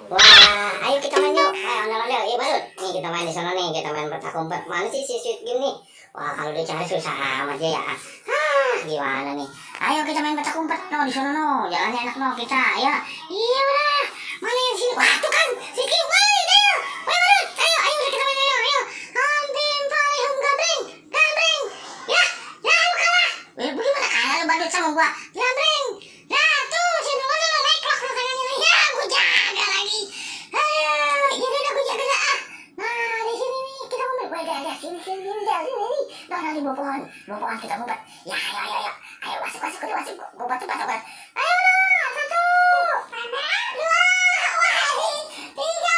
Wah, ayo kita main yuk. Ondel-ondel. Iya, Badut. Nih kita main di sana nih. Kita main petak umpet. Mana sih si Sweet Game nih? Wah, kalau dicari susah amat ya. Gimana nih? Ayo kita main petak umpet. No, di sana no. Jalannya enak no kita. Ayo. Iya udah. Mana yang sini? Wah, tuh kan. Si Kim. Ayo, ayo. Badut. Ayo, ayo udah kita main ayo. Ayo. Hampim palihum gambring. Gambring. Ya, ya lu kalah. Bagaimana kalah lu Badut sama gua? Gambring. Nah, tuh si Nurul naik klok lu tangannya. Ya, gua jaga lagi. Ayo, ya udah gua jaga dah. Nah, di sini nih kita ngumpet. Wah, ada sini nih. Nah, di bawah pohon kita ngumpet. Ya, ayo, ayo, ayo. Ayo masuk udah masuk. Gua bantu. Ayo dah, 1, 2, wah, 3.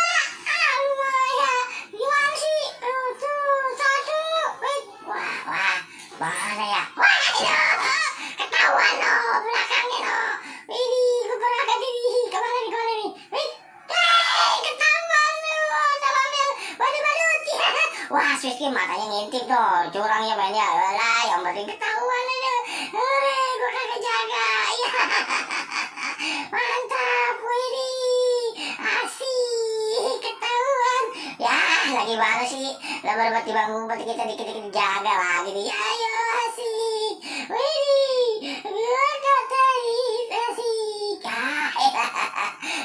Aduh, ya. Gimana sih? Tuh, 1. Wait. Wah, mana ya? Wah, ayo. Ketahuan loh, belakangnya loh. Ini, gua berangkat ini. Kemana nih? Wait. Ketahuan loh, sama Mel. Badut. Wah, Sweet Game matanya ngintip tuh. Curangnya mainnya. Alah, yang penting ketahuan aja. Hore, gua kagak jaga. Ya. Mantap, wih. Asik, ketahuan. Ya, lagi mana sih? Lebar-lebar di bangun, kita dikit-dikit jaga lagi nih. Ayo, asik. Wih, gua kata asik.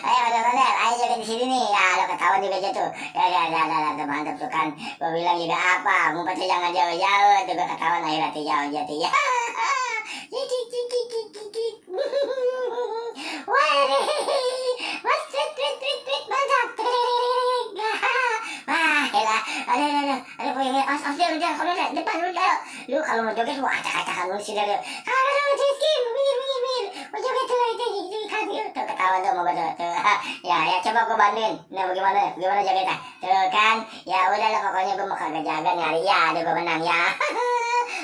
Ayo, ondel-ondel. Ayo jaga di sini nih. Ya, lo ketahuan juga jatuh. Ya, mantap tuh kan. Gua bilang juga apa? Ngumpetnya jangan jauh-jauh. Tuh gua ketahuan akhirnya jauh jatuh. Ya. Wah, mantap. Wah, elah. Ada poinnya. Udah, depan udah. Lu kalau mau joget, wah, acak-acakan lu sih dari. Kalau lu Rizky, minggir. Mau joget tuh, itu kasih. Tuh, ketahuan tuh mau bantu. Tuh, ya, coba gua bantuin. Nah, bagaimana jogetnya? Tuh kan, ya udah lah pokoknya gua mau kagak jaga nyari. Ya, aduh gua menang ya.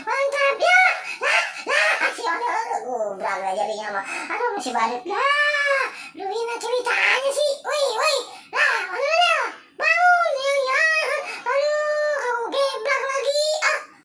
Mantap ya. Lah, si Ondel, gubrak lah jadinya mah. Aduh, masih Badut. Lah, lu gimana ceritanya sih? Woi.